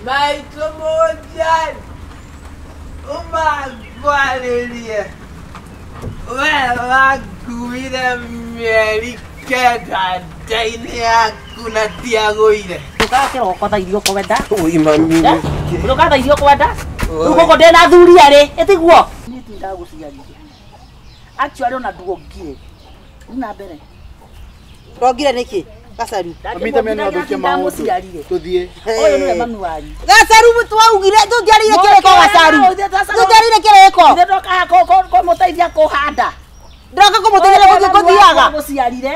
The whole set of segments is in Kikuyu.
Maitũ mũnjani ũmangwarĩrie we wanguire mĩeri 9 nda-inĩ yaku na ndiagũire. Ndũgakĩroko thaa iria ũkwenda. Ui mami. Ndũka thaa iria ũkwenda. Rĩu gũkũ ndĩna athuri erĩ, ĩtiguo? Niĩ ti ndagũciarire. Actually ona nduongire. Thiĩ na mbere. Ndongire nĩkĩ? Gacaru. Mami ta mena thũkia maũndũ. Ndamũciarire. Tũthiĩ. Ũyũ nĩwe mami wanyu. Gacaru twaugire tũtiarĩire kĩrĩko gacaru. Tũtiarĩire kĩrĩko. Ithe ndoka kũmũteithia kũhanda. Ndoka kũmũteithia gũthiĩ kũthiaga. Mũciarire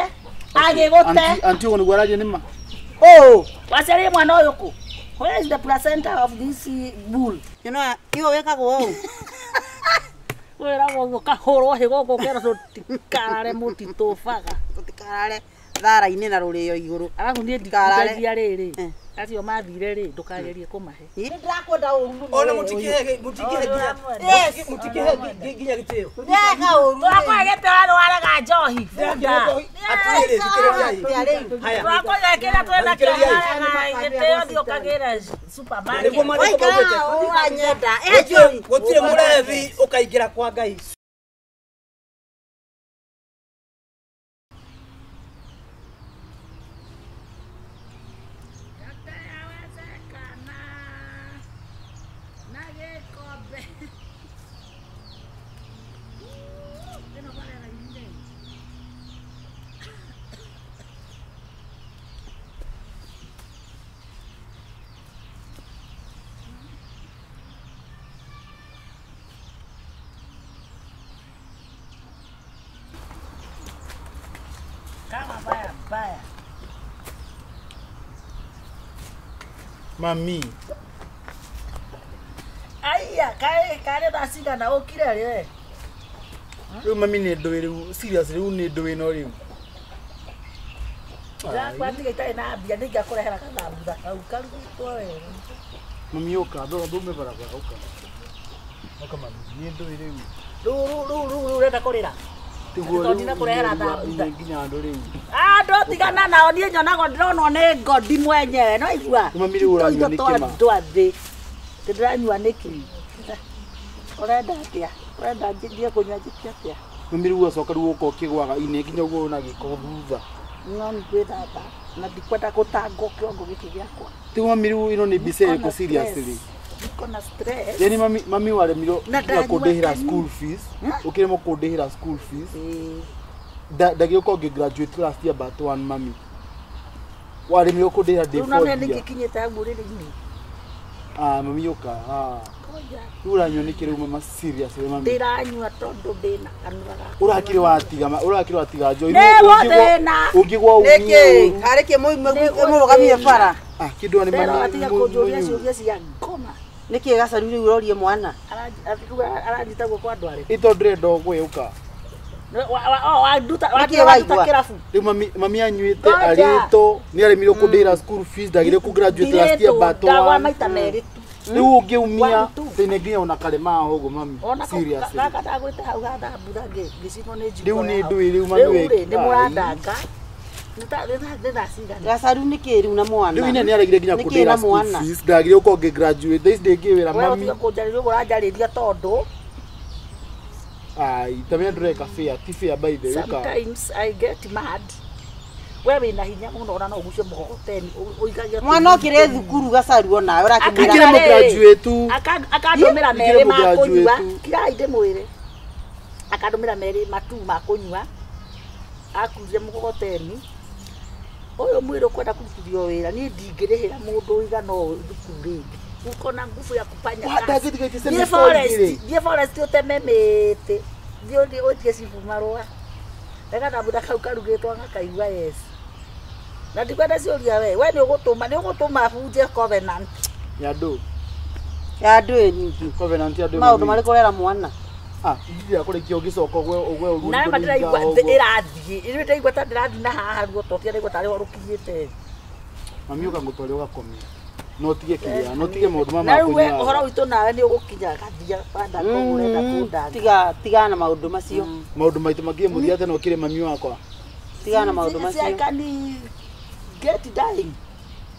agĩgũte. Anti ũguo nĩguo araria nĩma. Ũũ. Waciarire mwana ũyũ kũ? Where is the placenta of this bull? You know, igo wĩkagwo ũũ. Wĩragwo ũguo kahũrwo hĩ gũkũ ũkerwo tũtikarare mũtitũbaga. Tũtikarare thara-inĩ na rũrĩo igũrũ. Arabu niĩ Ndikarare. ndikũndagia rĩrĩ. Eh. Acio mathire rĩ ndũkagerie kũmahe. Nĩ ndĩrakwenda ũru mũno. Ona mũtikĩhe mũtikĩhe nginya Yes. mũtikĩhe nginya gĩtĩo. Ndeka ũru. Tũrakũhe gĩtĩo na nĩwarega njohi. Bunda. Atĩrĩrĩ, thikĩrĩriai. Rĩu. Tũrakũhe kĩrĩa twĩnakĩo warega gĩtĩo thiĩ ũkagĩre supermarket. Nĩguo maandĩko Waikara maugĩte. ũũ ũranyenda. Ĩ njũri. Gũtirĩ mũrebi ũkaingĩra kwa Ngai. Yawezekana na gĩkombe. Ĩno barera iria. Kama baya baya. Mami. Aiya, kaĩ karĩ thaa cigana ũkire rĩ we? Rĩu mami nĩ ndũĩ rĩu serious rĩu nĩ ndũĩ no rĩu. Ndakwa tiga itarĩ na mbia nĩingĩakũrehera gathambutha kau karugĩtwo wega. Mami ũka, ndũme barabara ũka. Ũka mami, nĩ ndũĩ rĩu. Rĩu rĩu rĩu rĩu rĩu ũrenda kũrĩra? Tiguo Tondũ ndinakũrehera thambutha. nginya andũ rĩu. Andũ tigana nao niĩ nyonago ndĩronwo nĩ ngodi mwenyewe no igua. Mami rĩu ũranyua nĩkĩ ma? Andũ a thĩ. Ndĩranyua nĩkĩ? Ũrenda atĩa? Ũrenda thiĩ kũnyua njĩke atĩa? Mami rĩu ũgacoka rĩu ũka ũkĩgwaga inĩ nginya ũguo wĩna gĩko thutha. No nĩ ngwĩthamba na ndikwenda gũtangwo kĩongo gĩkĩ gĩakwa. Tiguo mami rĩu ĩno nĩ mbica Niko ĩrĩkũ na seriously? stress. Niko na stress. Yani mami mami waremirwo Na nginya ndanyua kũndĩhĩra kanini. school fees. Ũkĩremwo kũndĩhĩra school fees. Ĩĩ. Ndagĩũka ũngĩ graduate last year but one mami. Waremirwo kũndĩhĩra ndĩ Rĩu na fourth nĩ year. nĩngĩkinyĩte hau ũrĩrĩ-inĩ. Ah mami ũka. Ah. Ngoja. Rĩu ũranyua nĩkĩ rĩu mama seriously mami? Ndĩranyua tondũ ndĩna kanua gakwa. Ũrakĩrĩ watiga ũrakĩrĩ watiga njohi. Nĩ gũthĩna. Ũngĩgwa ũmie Nĩkĩ? ũru. Karĩ kĩ mũrũgamie bara? Ah kĩndũ nĩ Ndĩrona mami. tiga kũnjũria ciũria cia ngoma. Nĩkĩ gacaru rĩu ũrorie mwana? Aranjita guoko andũ arĩkũ? Ĩ tondũ ndĩrenda ũgwe ũka. Wanduta Nĩkĩ waigua? kĩrabu. Rĩu mami mami anyuĩte Ngoja. arĩtwo nĩ aremirwo kũndĩhĩra school fees ndagire kũ graduate last year but Ndagwa one. maita merĩ tu. Rĩu ũngĩumia One, two. thĩna nginya ona karema ũguo mami. Ona Seriously. gaka ndagwĩte hau gathambutha ngĩcinwo nĩ njiko. Rĩu nĩ ndũĩ rĩu mami Rĩu rĩ wĩ- nĩ mũrandanga. Nĩ thaa cigana? Gacaru nĩkĩ rĩu na mwana? Rĩu ine nĩ aregire nginya Nĩkĩ kũndĩhĩra na school mwana? fees ndagire gũkorwo ngĩ graduate thaa ici ndĩngĩ wĩra We mami. ũtige kũnjarĩria ũguo ũranjarĩria tondũ Ai tamenya ndũreka fair ti fair by the way ũka. sometimes I get mad. We wĩna hinya mũno ona no ũgucie mũgogoteni ũikagie Mwana ũkĩrĩ thukuru gacaru onawe ũrakĩmwĩra Ikĩre mũ graduate. Akandũmĩra Ikĩre merĩ mũ ma kũnyua. graduate. Kirai ndĩmwĩre. Akandũmĩra merĩ matu ma kũnyua. Akurie mũgogoteni. Ũyũ mwĩrĩ ũkwenda kũrutithio wĩra niĩ ndingĩrĩhĩra mũndũ ũigana ũũ thukuru rĩngĩ. Uko na nguvu ya kufanya Wa, kazi. ndangĩtiga iti Thiĩ semester forest, igĩrĩ. thiĩ forest ũteme mĩtĩ. Thiĩ ũthiĩ ũtie cibu marũa. Gathambutha kau karugĩtwo gakaigua yes. Na ndikwenda ciũria we. We nĩ ũgũtũma nĩ ũgũtũma bunje covenant. Ya ndũ. ya andũ ĩ nyingĩ. Covenant ya ndũ. Maũndũ mami. marĩkũ ũrera mwana? Ah ndira kũrĩkia ũngĩcoka ũgwe ũgwe ũguo. Na ma ndĩraigua ĩrathiĩ. Rĩu ndĩraigua ta ndĩrathiĩ na haha ruo to ndĩraigua tarĩ ho rũkinyĩte. Mami ũka ngũtware ũgakomia. No ũtige kĩrĩa, no ũtige maũndũ maya Na rĩu we ma ũhoro kũnyua. witũ nawe nĩ ũgũkinya gathia wandanga ũguo ũrenda kũndanga. Tiga tigana na maũndũ macio. Maũndũ maitũ makinyie mũthia tene ũkĩrĩ mami wakwa. Tigana na maũndũ See, I macio. can get dying.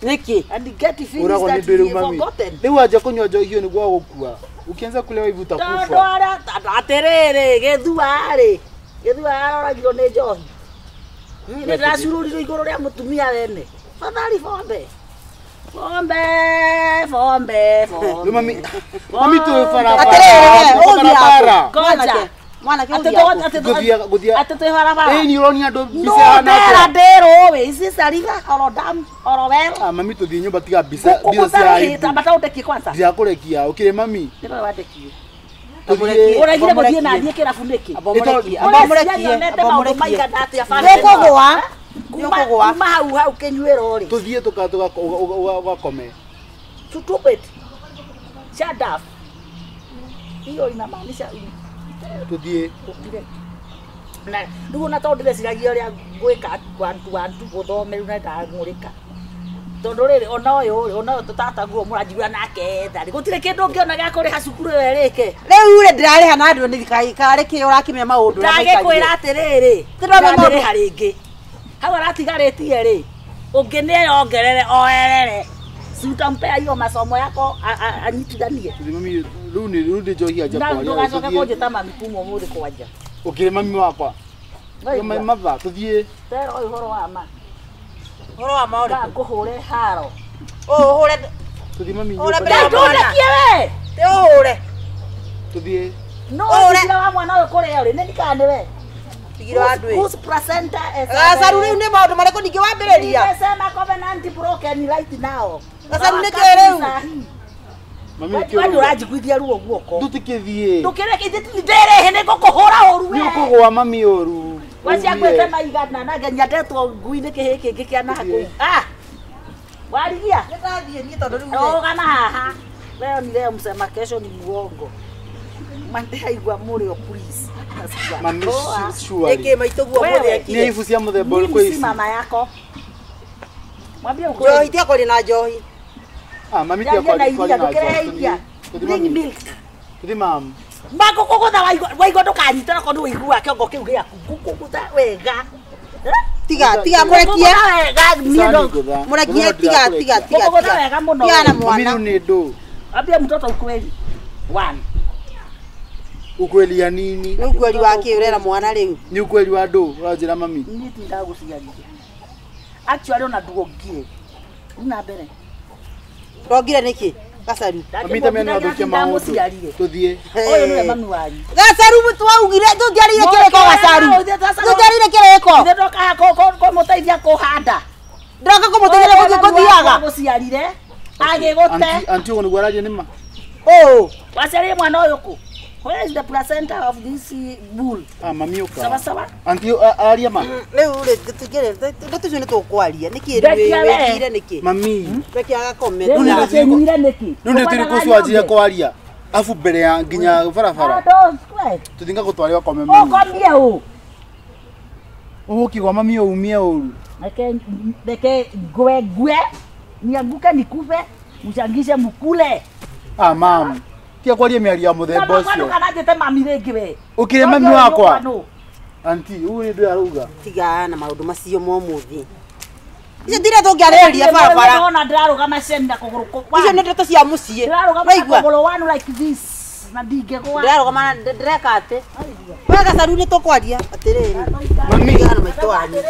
Niki And get feelings Uragwo that nĩ ndwĩ rĩu he mami. forgotten. Rĩu wanja kũnyua njohi ĩyo nĩguo gũkua. Ukianza kulewa hivi Tondũ utakufa. arĩa atĩrĩrĩ gĩthua rĩ gĩthua aroragirwo nĩ njohi. Nĩ ndĩracurũrirwo igũrũ rĩa mũtumia wene. Fadhali bombe. Bombe, bombe, Rĩu mami bombe. mami twĩ barabara. Atĩrĩrĩ we, Twĩ ũthiaga barabara. kũ? Ngoja. Mwanake Atĩ ũthiaga kũ? Gũthia atĩ twĩ barabara. Ĩĩ ni ũronia andũ No mbica hana ndera atĩa? ndĩrũĩ ici cariga oro damu oro wero. Ah mami tũthiĩ nyũmba tiga mbica mbica cia aibu. Gũkũ ũndekie kwanza. Ndirakũrekia ũkĩrĩ mami. Nĩwe wandekie. Tũthiĩ. Ũraigire gũthiĩ na niĩ kĩrabu nĩkĩ? Ambomũrekie, Ũreciria ambomũrekie, nyonete maũndũ ambomũrekie. maigana atĩa bamĩrĩ Nĩũkũgũa, Kuma nĩũkũgũa. kuma hau hau kĩnyuĩro rĩ. Tũthiĩ ũgakome. Stupid. Shut up. Hiyo inamaanisha Tũthiĩ. ũkire. Na rĩu ona tondũ ndĩreciragia ũrĩa ngwĩka one two one two gũthome rĩu na ndang'ũrĩka. Tondũ rĩrĩ ona ũyũ rĩ ona ũyũ tũtataguo mũranjigua nake etha rĩ gũtirĩ kĩndũ ũngĩona gĩa kũrĩha cukuru ĩyo ĩrĩke. Rĩu rĩ ndĩrarĩha na andũ nĩ karĩ kĩ ũrakĩmenya maũndũ ũrĩa Ndagĩkwĩra maikarire. atĩrĩrĩ Tũrona maũndũ. ndarĩha rĩngĩ hau aratigarĩtie rĩ ũngĩ nĩ eyongerere oerere si utampea hiyo masomo yako anyitithanie Tũthiĩ mami rĩu nĩ rĩu nĩ njohi anja na kwaria. ndũgacoke Tũthiĩ. kũnjĩta mami kuma ũmũthĩ kwanja. Ũkĩrĩ mami wakwa. Waigua? Matha tũthiĩ. Tera ũyũ ũhoro wa ma Ũhoro wa ma ũrĩkũ? ngũhũre haro. Ũhũre Tũthiĩ mami Ũhũre nyũmba. mbere ya mwana. Ndũndekie we. Tĩ ũhũre. Tũthiĩ. No Ũhũre. thigire wa mwana ũyũ kũrĩa rĩ nĩ ndikana nĩwe. Tigire wa andũ ĩ. Whose placenta is Gacaru rĩu nĩ maũndũ marĩkũ ningĩ wambĩrĩria? Nimesema covenant broken right now. Gacaru nĩ kĩ rĩu? Mami nĩkĩ Wani ũrauga? ũranjiguithia ruo guoko. Tũtikĩthiĩ. Ndũkĩreke ithe ndĩrehe nĩ ngũkũhũra ũru Nĩ we. ũkũgũa mami ũru. Wacia Ũthiĩ. ngwĩte maigana na ngenya ndetwo ngui nĩ kĩhĩ kĩngĩ kĩa nakũu. Ah! Warigia? Nĩndathiĩ niĩ tondũ rĩu we. Rũgama haha. Leo ni leo, msema kesho ni muongo. Mandaigua mũrĩo please. Nasikia. Mami Poa. surely. Nĩkĩ maitũguo Wewe. mũthĩ Nĩ ekire? aibu cia mũthemba ũrĩkũ Mimi si ici? mama yako. Mwambie Njohi ukweli. tiga kwaria na njohi. Ah mami tiga Njarie na kwaria iria, kwaria na ndũkĩrehe njohi. iria. Tũthiĩ Bring mami. milk. Tũthiĩ mam. Makũkũgũtha waigua ndũkanyite onakorwo nĩ ũiguaga kĩongo kĩu gĩaku ngũkũgũtha wega. Tiga tiga mũrekie. Ngũkũgũtha wega niĩ ndo Mũrekie tiga tiga tiga. Ngũkũgũtha wega mũno. Tiga na Mami mwana. rĩu nĩ ndũ. Ambia mtoto ukweli. One. Ukweli ya nini? Nĩ ukweli wa kĩ ũrera mwana rĩu? Nĩ ukweli wa ndũ ũranjĩra mami. Niĩ ti ndagũciarire. Actually ona nduongire. Thiĩ na mbere. Ndongire nĩkĩ? Gacaru. Mami ta mena thũkia maũndũ. Ndamũciarire. Tũthiĩ. Ũyũ nĩwe mami wanyu. Gacaru twaugire tũtiarĩire kĩrĩko gacaru. Tũtiarĩire kĩrĩko. Ithe ndokaga kũmũteithia kũhanda. Ndĩroka kũmũteithia gũthiĩ ngũthiaga. Gũciarire agĩgũte. Anti ũguo nĩguo araria nĩ ma. Ũũ. Waciarire mwana ũyũ kũ? Where is the placenta of this bull? Ah mami ũka. Sawa sawa. Anti aria ma. Rĩu rĩ tũtingĩrĩ ndeto icio nĩ tũkwaria. Nĩkĩ rĩu Ndekia we. wĩkire nĩkĩ? Mami. Reke agakome. Rĩu nĩ nĩakĩnyuire nĩkĩ? Rĩu nĩ tũrĩ kũcwanjia kwaria. Afu mbere ya nginya barabara. Tũthiĩ ngagũtware ũkome mami. Ũkomie ũ? Ũgũkigwa mami ũumie ũru. Reke ngwe ngwe nianguke nikufe mchangishe mukule. Ah mam. Tiga kwaria mĩario ya mũthemba ũcio. Ndũkananjĩte mami rĩngĩ we. Ũkĩrĩ mami wakwa. Anti ũyũ nĩ ndũ arauga. Tiga na maũndũ macio ma ũmũthĩ. Icio tira tũngĩarĩrĩria barabara. Ndĩrona ndĩrarũgama ceni na kũgũrũ Icio nĩ ndeto cia mũciĩ. Ndĩrarũgama na Waigua? kũgũrũ one like this na ndingĩgũa. Ndĩrarũgama na ndĩreka atĩ. We Gacaru nĩ tũkwaria atĩrĩrĩ. Mami. Tiga na maitũ wanyu.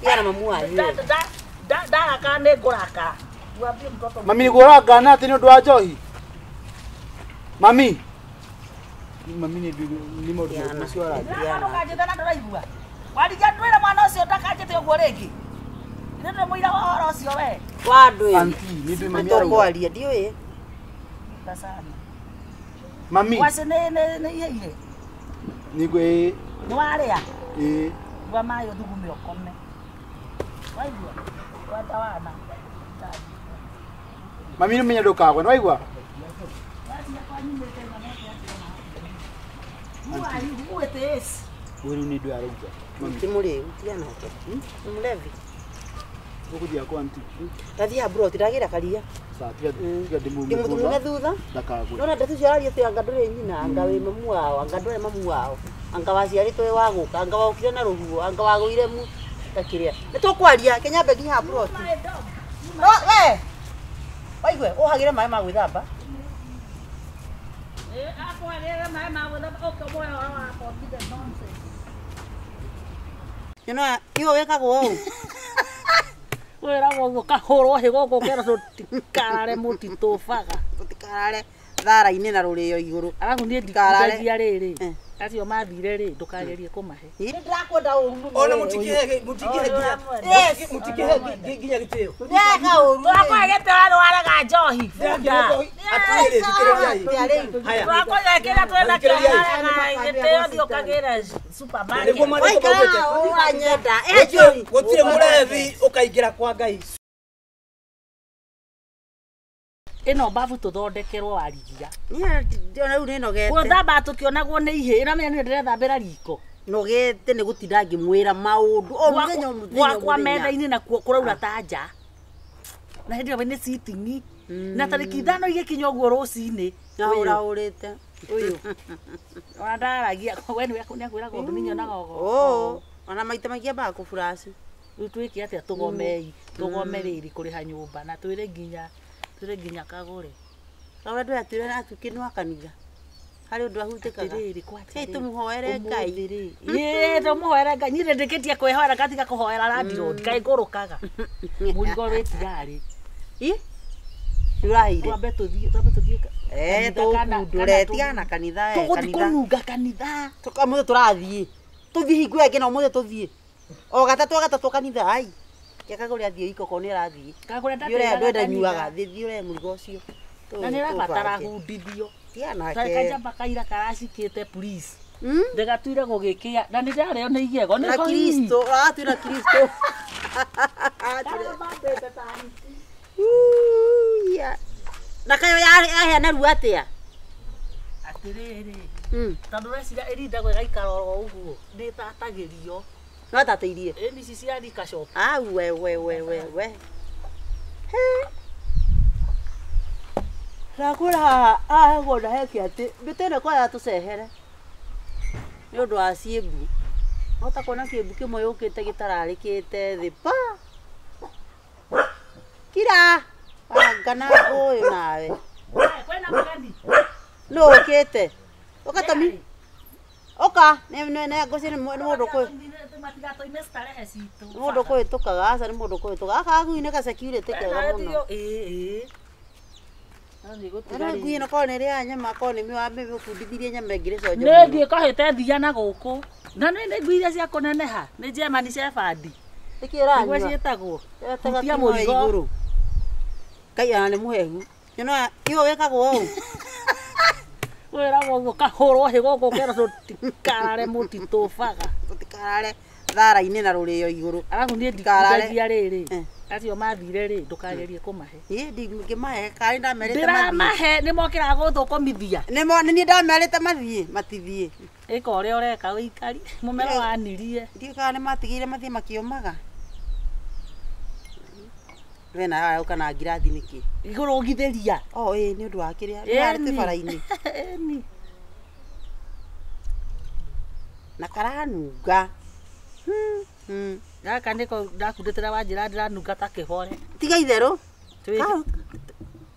Tiga na mamu wanyu. Ndaraka nĩ ngũrakara. Mwambie mtoto. Mami nĩguo ũrangana atĩ nĩ ũndũ wa njohi. Mami. Mami nĩ nĩ maũndũ macio araria. Ndũkanjĩte na ndũraigua. Warigia ndwĩre mwana ũcio ndakanjĩte ũguo rĩngĩ. Nĩ ndĩ mũira wa ũhoro ũcio we. Wa andũ ĩ. Anti nĩ ndũ mami arauga. Tũkwaria ndiũĩ. Tasana. Mami. Waci nĩ ihĩire. Nĩguo ĩ Nĩ warĩa. ĩ Nyua maĩ ũthugume ũkome. Waigua? Kwenda wana. Mami nĩ menya ndũkagwe nĩ waigua? Who are you? Who it is? Ũyũ rĩu nĩ ndũ arauga. Mami Ti mũrĩu tiga nake. Nĩ mũlevi. ũgũthiĩ kwa anti. Ndathiĩ mburoti ndagĩra karia. Sawa tiga tiga ndĩmume Ndĩmũtumume thutha. Ndakagwe. Nona ndeto icio araria atĩ anga ndũrĩ nyina, anga wĩ mamu wao, anga ndũrĩ mamu wao, anga waciarĩtwo wĩ wa gũka, anga waũkire na rũhuho, anga wagũire mu takĩrĩa. Nĩ tũkwaria Kenya nyambe nginya mburoti. My dog. You No we. Waigue uhagire maĩ ma gwĩthamba. Akwagĩra maĩ ma gwĩthamba ũkĩmũhe ũhoro wa confidence nonsense. You know, iwe wĩkagwo ũũ. Wĩragwo ũguo kahũrwo hĩ gũkũ ũkerwo tũtikarare mũtitũbaga. Tũtikarare thara-inĩ na rũrĩo igũrũ. Arabu niĩ Ndikarare. ndikundagia rĩrĩ. Eh. Acio mathire rĩ ndũkagerie kũmahe. Nĩ ndĩrakwenda ũru mũno. Ona mũtikĩhe mũtikĩhe nginya Yes. mũtikĩhe nginya gĩtĩo. Ndĩreka ũru. Tũrakũhe gĩtĩo andũ warega njohi. Bunda. Atĩrĩrĩ thikĩrĩriai. Atĩa rĩu? Tũrakũhe kĩrĩa twĩna kĩo warega gĩtĩo thiĩ ũkagĩre supermarket. Nĩguo marĩkũ Waikara maugĩte. ũũ ũranyenda. Ĩ njohi. Gũtirĩ mũrebi ũkaingĩra kwa Ngai. Ĩno mbabu tũthondekerwo warigia. Niĩ ona rĩu nĩnogete. Gwĩthamba tũkĩonagwo nĩ ihĩĩ na menya niĩ ndĩrethambĩra riko. Nogete nĩ gũtinda ngĩmwĩra maũndũ o mũthenya o mũthenya o Gwakwa mũthenya. metha-inĩ nakuo kũraura ta nja. Na hĩndĩ ĩyo nĩ sitting. Na tarĩki 5 igĩkinya ũguo rũcinĩ. Na ũraũrĩte. Ũyũ. Ona ndaragia we nĩwe nĩakwĩraga ũndũ nĩnyonaga ũgo. Oo. Ona maita maingĩ ambaga kũburaci. Rĩu twĩke atĩa tũgomei tũgome rĩrĩ kũrĩha nyũmba na twĩre nginya kagũre. Kaũrĩa andũ aya twĩra atuĩke nĩ wa kanitha. Harĩ ũndũ ahutĩkaga. Atĩrĩrĩ kwacha Hey, tũmũhoere Ngai. Ũmũthĩ rĩ. Ĩĩ tũmũhoere Ngai. Niĩ nĩndĩkĩtie kwĩhoera ngatiga kũhoera landlord kaĩ ngũrũkaga. Mũrigo wĩ tigarĩ. Ĩ? Nĩ ũraheire. Twambe tũthiĩ twambe tũthiĩ Eh, kanitha kana- tũkundũre kana tigana na kanitha eh, tũgũthiĩ kanitha. kũnunga kanitha. Ũmũthĩ tũrathiĩ. Tũthiĩ hingo ĩyo ĩngĩ na ũmũthĩ tũthiĩ. O gatatũ o gatatũ kanitha ai. Kĩakagũre athiĩ iko korwo nĩ arathiĩ. Kagũre Thiĩ ũrehe andũ ndatĩraga enda nyuaga. kanitha. Thiĩ thiĩ ũrehe mũrigo ũcio. Na nĩrabatara hundithio. Tigana nake. Kanjamba kaira karacikĩte police. Mm? Ndĩgatuire gũgĩkĩa na nĩndarĩo nĩ igego Na Kristo, ũratwĩra Kristo. Uya. Na kayo yaheana ruo atĩa? Atĩrĩrĩ Mm. tondũ ũreciria ĩrindagwo ĩgaikara oro ũguo nĩĩtatagĩrio. No atatĩirie. Ĩni ici cia Rika Shop. Ah, we we we we we. He. Ndakũra haha ahegwo heke atĩ mĩtĩ ĩno kwaya tũcehere nĩ ũndũ wa ciĩmbu. Hota kuona kĩmbu kĩmwe yũkĩte gĩtararĩkĩte thĩ pa. Kira. Wangana ũyũ nawe. Kwĩna mũgeni. Nũ ũkĩte? Ũka Tomi. Ũka nĩ nĩ nĩ ngũci nĩ mũndũ kũ Matigatoime starehe citũ. nĩ mũndũ kũhĩtũkaga aca nĩ mũndũ kũhĩtũkaga. Gaka gakui nĩ ka security kega mũno. Ĩĩ. Ĩno ngui ĩno korwo nĩ ĩrĩaga nyama korwo nĩ mĩbundithirie nyama ĩngĩ rĩconjo. Nĩ thiĩ kahĩte thia na gũkũ. Na nĩ nĩ ngui iria cia kũneneha nĩ German Shepherd. Nĩkĩ Nĩguo ĩranyua? ciĩtagwo. Ĩrataga Hutia timo mũrigo. igũrũ. Ngai ona nĩ mũhehu. You know, iwe wĩkagwo ũũ. Wĩragwo ũguo kahũrwo hĩ gũkũ ũkerwo tũtikarare mũtitũbaga. Tũtikarare thara-inĩ na rũrĩo igũrũ. Arabu niĩ Ndikarare. ndikundagia rĩrĩ. Eh. Acio mathire rĩ ndũkagerie kũmahe. Niĩ ndingĩmahe karĩ ndamerĩte mathiĩ. Ndĩramahe nĩmokĩraga gũthũkũmithia. Nĩ mo nĩ niĩ ndamerĩte mathiĩ matithiĩ. Ĩka ũrĩa ũreka ũikari mũmero wanirie. Ndiũĩ kana nĩ matigire mathiĩ makĩũmaga. We nawe arauka na ngirathi nĩkĩ? Igũrũgithĩria. Oh ĩĩ nĩ ũndũ wa kĩrĩa nĩ harĩ twĩ bara-inĩ. Ĩni. Na karanunga. Gaka nĩko ndakundĩtĩra wanjĩra ndĩranunga ta kĩhore. Tiga itherũ. Twĩ-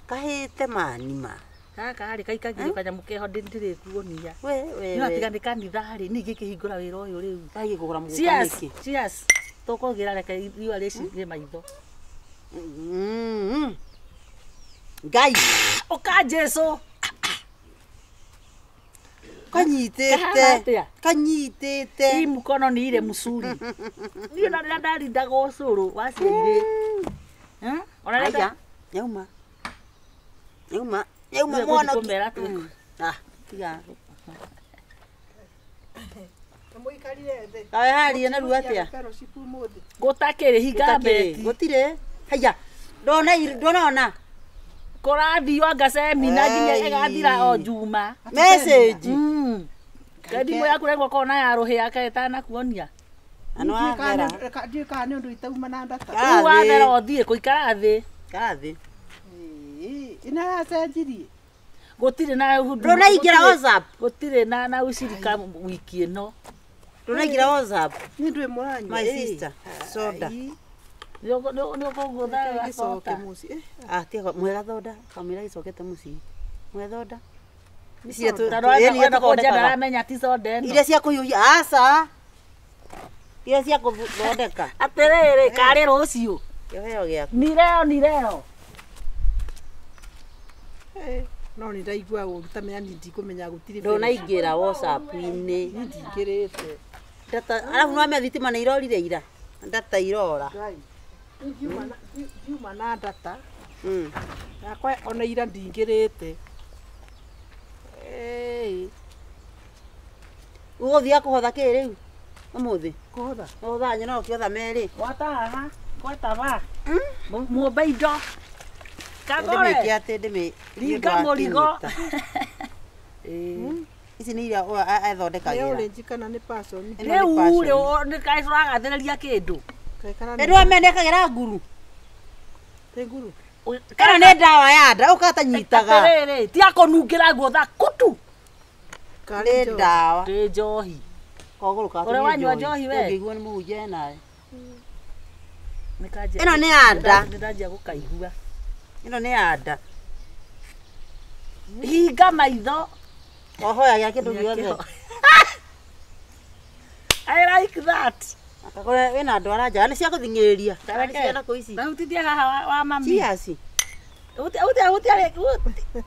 Kahĩte mani ma. Gaka rĩ gaikagirio kanyamũ keho ndirĩkuonia. We we Nĩ we. tiga nĩ kanitha rĩ niĩ ngĩkĩhingũra wĩra ũyũ rĩu. Kahiĩ kũgũra mũgũka Cheers. nĩkĩ? Cheers. Tũkũgĩra reke riũa rĩcithie maitho. Ngai Ũka Jesũ. kanyitĩte Kahana atĩa? kanyitĩte Hii mkono ni ile msuri. Niĩ na rĩrĩa ndarindaga ũcũrũ wa ciairĩ. Ona rĩrĩa Aya, nyauma nyauma nyauma Nĩwe mwana gũthiĩ kũmera twĩ- Ah, tiga Mũikarire thĩ. kawe harie na ruo atĩa Fellowship ũmũthĩ. gũtakĩrĩ hinga Gũtakĩrĩ, mbeti. gũtirĩ haya ndona ndonona Kũrathio anga semina nginya Ei. ĩgathira o Juma. message Thimũ yaku rĩngĩ ũkorwo na ya rũhĩa kaĩ ĩtanakuonia. ano athera Ndiũĩ kana nĩ ũndũ itauma na ndata. Karathĩ. Rĩu wathera ũthiĩ kũikara thĩ. karathĩ Ĩĩ, ĩno yacenjirie. Gũtirĩ na ndũnaingĩra WhatsApp gũtirĩ na ucirika wiki ĩno. ndũnaingĩra WhatsApp Nĩ ndũĩ mũranyua. my Ĩĩ. sister soda Ai. Nĩ ũkũgũtha Gĩcoke gathoda. mũciĩ. Ah, tiga mwega thoda kamwĩra gĩcokete mũciĩ mwega thoda. Tondũ wenda kũnjia ndaramenya ti soda ĩno. Iria cia kũhiũhia aca iria cia kũthondeka. Atĩrĩrĩ, karĩ rũciũ. Kĩheo gĩaku. Ni leo, ni leo. No nĩ ndaigua ũru ta menya niĩ ndikũmenya gũtirĩ. Ndũnaingĩra WhatsApp-inĩ. Niĩ ndingĩrĩte. Data arabu nĩwamenya thitima nĩ irorire ira data irora. Ngai. Ngiuma na data. Yakwa ona ira ndingĩrĩte. Ũgũthiaga kũhotha kĩ rĩu ũmũthĩ? Kũhotha? Ũhotha nyona ũkĩhotha merĩ. Gwata haha, gwata ba. Mũmbe indo. Kagore. Ndĩmĩke atĩ ndĩmĩ Ringa mũrigo. Ici nĩ iria Nĩ athondekagĩra. orange kana nĩ passion? Ĩno nĩ Rĩu passion. rĩ nĩ kaĩ tũragathĩrĩria kĩndũ. Kaĩ kana Nĩ ndĩramenya nĩekagĩra nguru. Nĩ nguru. Kana nĩ ndawa ya nda ũkatanyitaga. Atĩrĩrĩ, ti akũnungĩra guotha kutu. Nĩ ndawa. Ndĩ njohi. Kogũrũ ka Ũrĩa wanyua njohi we? Ũngĩigua nĩ mũhunjia nawe. Nĩkanjia. Ĩno nĩ ya nda. Nĩndanjia gũkaigua. Ĩno nĩ ya nda. Hinga maitho. Ohoyagia kĩndũ gĩothe. I like that. Akakora wĩna ndwara njega nĩ cia gũthing'ĩrĩria. Tareke. Ciana kũ ici. Hutithia haha wa mami. Cheers. Hutia hutia hutia hutia.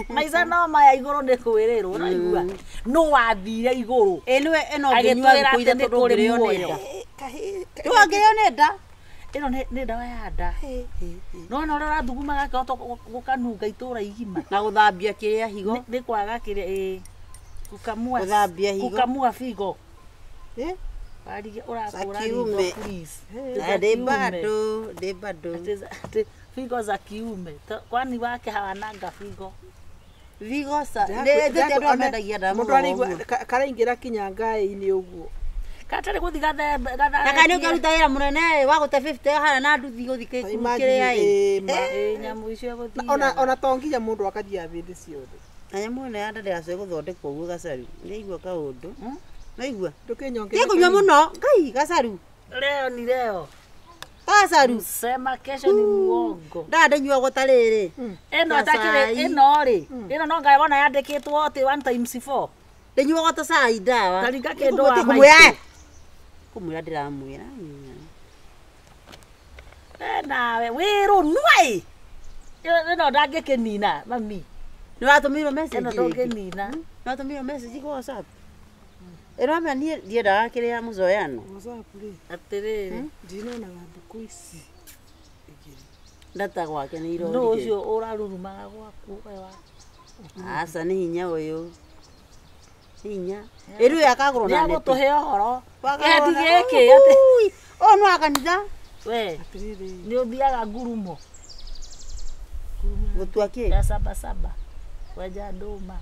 Maica no maya igũrũ nĩ kwĩrĩrwo ũraigua. No wathire igũrũ. Ĩ nĩwe ĩno ũngĩnyua Agĩtwĩra thikũ atĩ ithatũ nĩ kũrĩ ndũngĩrĩo nĩ muoyo. nda. Ndũngĩrĩo nĩ nda. Ĩno nĩ ndawa ya nda. Nĩwona ũrĩa ũrathuguma gakĩhota gũkanunga itũra igima. Na gũthambia kĩrĩa higo. Nĩ kwaga kĩrĩa ĩ kukamua Gũthambia higo. Kukamua figo. Eh? Warigia ũrakũra Za ritho kiume. please. Na ndĩ bado, ndĩ bado. Ati figo za kiume. Kwani wake hawananga figo. Vigo sa. Nĩ ndĩ andũ amendagia ndawa Mũndũ mũno araigua ũguo. karaingĩra kinya ngaĩ-inĩ ũguo. Katarĩ gũthi gathembe Na kaĩ nĩ ũkĩruta wĩra mũnene wa gũte 50 hana na nduthi gũthi kĩrĩa ĩ. Imagine, ma. Ĩ nyamũ icio gũthiaga. Ona to nginya mũndũ akathiaga hĩndĩ ciothe. Na nyamũ ĩno ya nda ndĩracoe gũthondekwo ũguo gacaru. Nĩaigua kaũndũ. Naigua. Ndũkĩnyongere. Tiga kũnyua mũno. Ngai gacaru. Leo ni leo. Gacaru. Sema kesho ni muongo. Ndaa ndĩnyuagwo ta rĩrĩ. Ĩno Ta ĩtakĩrĩ cai. ĩno rĩ. Ĩno no ngai wona yandĩkĩtwo atĩ 1 times 4. Ndĩnyuagwo ta cai ndawa. Ta ringa kĩndũ wa Kũmwĩra. maitũ. Kũmwĩra ndĩramwĩra. Nawe wĩrũnua ĩ. Ĩno ndangĩkĩnina mami. Nĩ watũmĩirwo message Ĩno rĩngĩ? ndũngĩnina. Nĩ watũmĩirwo message kwa WhatsApp? Ĩno wamenya niĩ ndiendaga kĩrĩa mũzoeano. WhatsApp rĩ, Atĩrĩrĩ. ndinonaga thikũ ici igĩrĩ. Data gwake nĩ Nũ irorire. ũcio ũrarurumaga gwaku we wa. Aca nĩ hinya ũyũ. Nĩ hinya. Ĩ rĩu akagũrwo na neti. Nĩagũtũhe ũhoro. Wakagũrwo Kĩheti na- gĩkĩ atĩ Ui, ũyũ nĩ wa kanitha. we Atĩrĩrĩ, nĩ ũthiaga ngurumo Gũtua kĩ? ya sabasaba wenja ndũma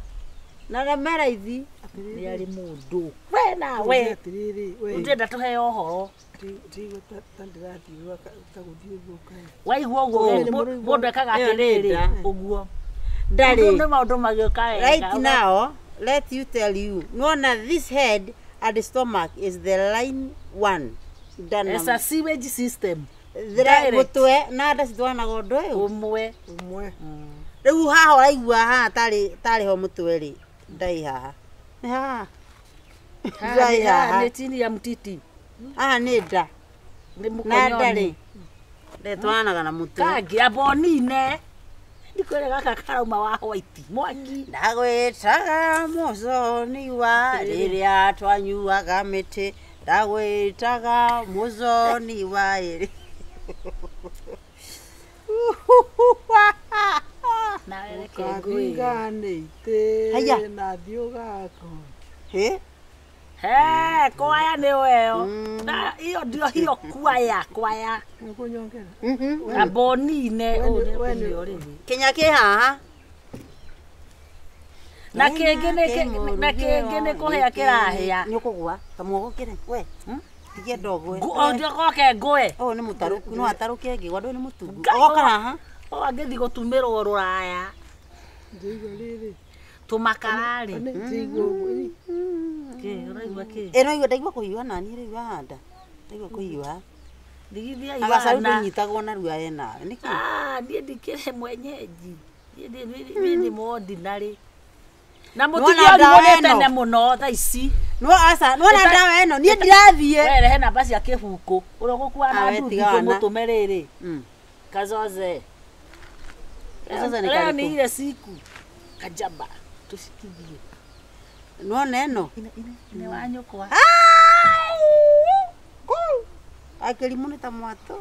Na arĩa me raithi. nĩ arĩ mũndũ we nawe atĩrĩrĩ, we ndĩrenda tũheo ũhoro ndiraigua ta ndĩrathiũa ta gũthiĩ ũguo kaĩ. waigua ũguo mũndũ ekaga Ĩyo nĩ atĩrĩrĩ nda. ũguo Ndarĩ. nĩ maũndũ magĩũka wega Right now, let you tell you, nona this head and the stomach is the line one. Ndana. It's a sewage system Thira direct. mũtwe na nda citwaranaga ũndũ ũyũ. ũmwe Ũmwe. Rĩu haha ũraigua haha tarĩ ho mũtwe rĩ, ndai haha. Nĩ haha. Ndai haha. nĩ chini ya mtiti Haha nĩ nda. nĩ Na nda mũkonyoni rĩ. Ndetwaranaga na mũtwe. kangĩ ambonine ndikwĩre gaka karauma wa white mwaki Ndagwĩtaga mũconi wa rĩrĩa twanyuaga mĩtĩ. Ndagwĩtaga mũconi wa ĩrĩ. nawe reke ngwĩre Ũkathinganĩte Haiya. na thiĩ ũgakora. Hĩ? He, kwaya nĩ weyo. Na iyo ndio hiyo kwaya, kwaya. Nĩũkũnyongera? Ambonine We ũũ nĩ- nĩ we nĩ- kũnyua rĩu. Kĩnya kĩ haha. Na kĩngĩ nĩ na kĩngĩ nĩ kũhĩa kĩrahĩa. Nĩ ũkũgũa. Kamũgũkĩre. We. Tigia ndogwe. O ndio goke ngũe. Ũyũ nĩ mũtarũku. No atarũke ngĩgwa ndũyũ nĩ mũtungu. Ngai, Ogoka haha. O angĩthiĩ gũtumĩrwo rũraya. Ndĩraigua rĩrĩ. Tũmakararĩ. Nĩ ndĩraigua ũguo. Kĩ, ũraigua kĩ? Ĩno igua ndaigua kũhiũha nani rĩu haha nda. Ndaigua kũhiũha. Ndigithia Agacaru iwana. Ndũnyitagwo narua ena. Nĩkĩ? Ah, niĩ ndikĩrĩ mwenyeji. Niĩ nĩ ordinary. Na Nĩwona mũtige ndawa ũrigwo nĩ ĩno? tene mũno thaa ici. No aca, nĩwona ndawa ĩno niĩ ndirathiĩ. We rehe namba cia kĩbuku. Ũrĩa ũgũkua na Ah, we nduthi tiga wana. tũmũtũme rĩrĩ. Kazoze. Kazoze nĩ Leo karĩkũ? ni ile siku. Kajaba. Tusikizie. Nĩwona ĩno? Nĩ wa nyũkwa. Akĩrimũ nĩ ta mwatũ.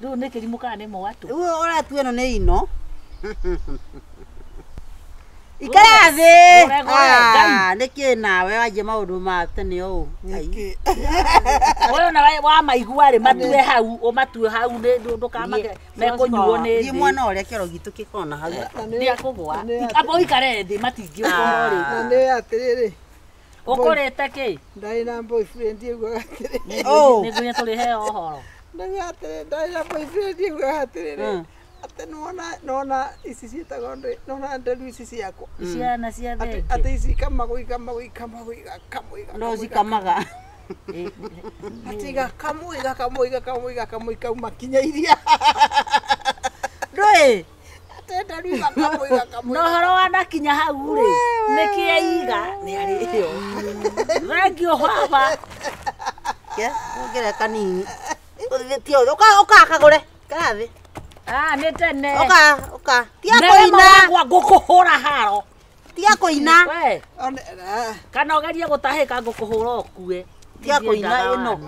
Rĩu nĩ kĩrimũ kana nĩ mwatũ? Rĩu ũratua ĩno nĩ ino. Ikara thĩ. Gore, gore, Ah, nĩkĩ nawe wanjia maũndũ ma tene ũũ? Ai. Ũyũ na wa maigua rĩ matue hau, ũmatue hau nĩ ndũkamake mekũnyuo nĩ Thiĩ thĩ. mwana ũrĩa kĩoro gitũ gĩkorwo hau. Nĩ akũgwa. Amba ũikare thĩ matingĩũkũrwo rĩ. Na nĩ atĩrĩrĩ, Ũkũrĩte kĩ? ndarĩ na boyfriend ĩugaga atĩrĩrĩ. Oh. Nĩngũnya tũrĩheo ũhoro. Ndauga atĩrĩrĩ, ndarĩ na boyfriend ĩugaga atĩrĩrĩ, atĩ nĩwona nona ici ciĩtagwo ndĩ, nona nderu ici ciakwa. Ciana cia Atĩ thenge. atĩ ici ikamagwo ikamagwo ikamagwo igakamwo igakamwo. No cikamaga. Atĩ igakamwo igakamwo igakamwo igakamwo ikauma kinya iria. Ndũĩ? Atĩ nderu igakamwo igakamwo. Na ũhoro wanakinya hau rĩ, nĩkĩ eiga nĩ arĩo. Thengiũ baba. Ke, wongerere kanini. Ũthĩtie ũũ, ũka ũka kagũre. Ikara thĩ. Ah, nĩ tene. Ũka, ũka. Tiga Nerema kũina. wakwa ngũkũhũra haro. Tiga kũina. We, One, ah, kana ũgerie gũtahĩka ngũkũhũra ũkue. Tiga kũina ĩno.